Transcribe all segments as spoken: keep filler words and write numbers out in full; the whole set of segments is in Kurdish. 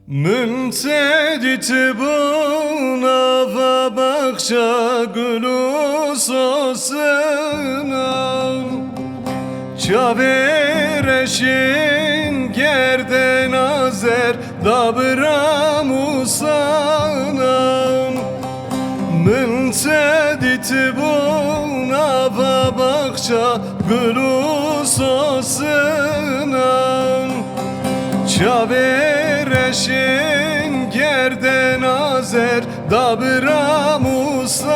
Min te dîtibû nava baxça gul û sosinan, çavê reşîn gerdena zer da bi ramûsanan. Min te dîtibû nava baxça gul û sosinan, çavê reşên gerdena zer da bi ramûsanan.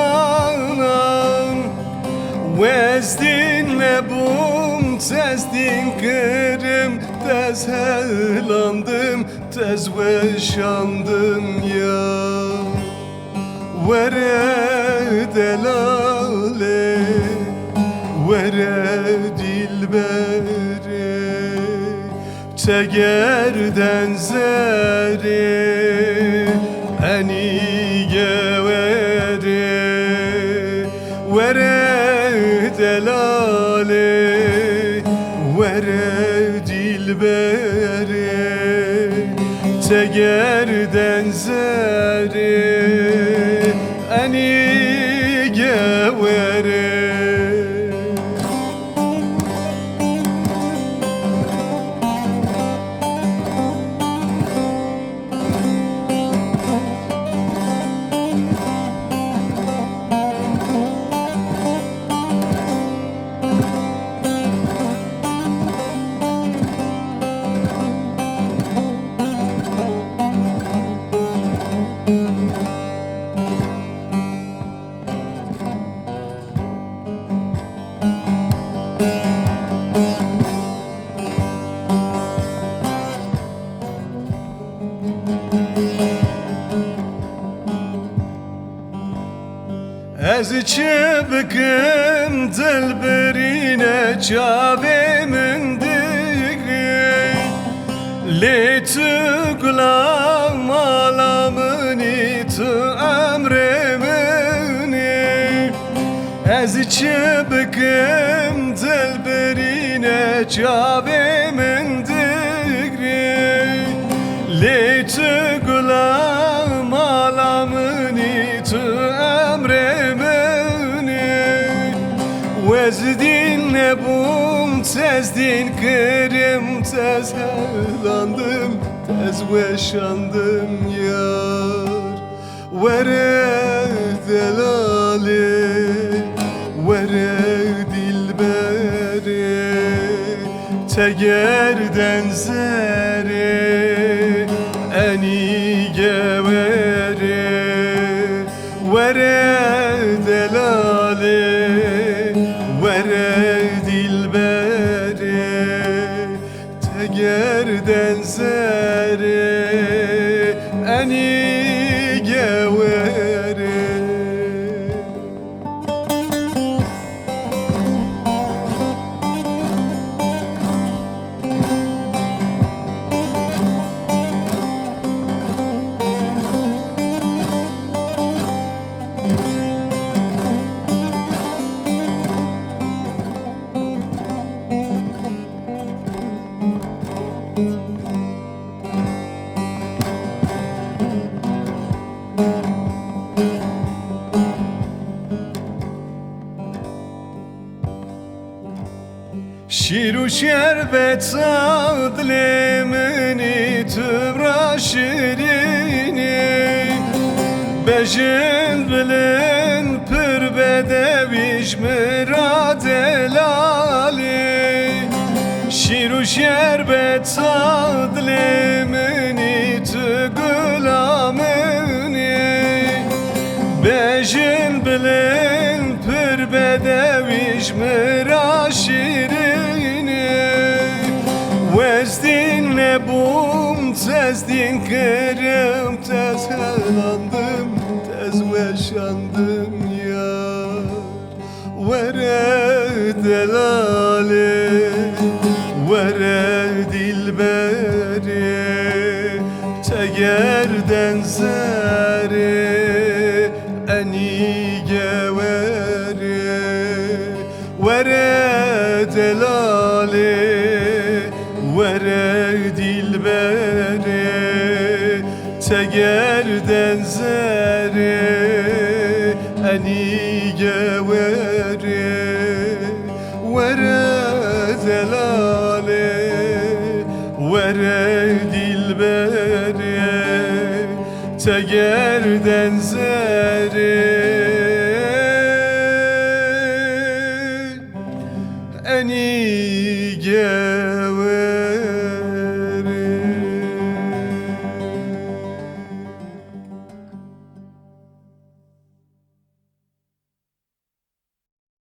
Wezdîn nebûm, tezdîn kirim, tez helandim, tez weşandim ya. Were delalê, were dîlberê, tegerden zerê, enî gewerê. Were delalê, were dîlberê, tegerden zerê, enî gewerê. Ez çi bikim, dil birîne çavê min. Tu gula mala min î, tu emrê min î. Ez çi bikim, dilberîne çavê min digre. Lê tu gula mala min î, tu emrê min î. Wezdîn nebûm, tezdîn kirim, tez helandim, tez weşandim yar. Were delalê, were dilberê, tegerden zerê, enî gewerê. Were delalê, were dilberê, tegerden zerê, enî gewerê. Şîr û şerbeta dilê min î, tu bira şirînî. Bejin bilind pir bedewî, ji min ra delalî. Şîr û şerbeta dilê min î, tu gula min î. Bejin bilind pir bedewî, ji min ra şirînî. Wezdîn nebûm, tezdîn kirim, tez helandim, tez weşandim yar. Were delalê, were dilberê, tegerden zerê, enî gewerê. Were delalê, were dilberê, tegerden zerê, enî gewerê. Were delalê, were dilberê, tegerden zerê, enî gewerê.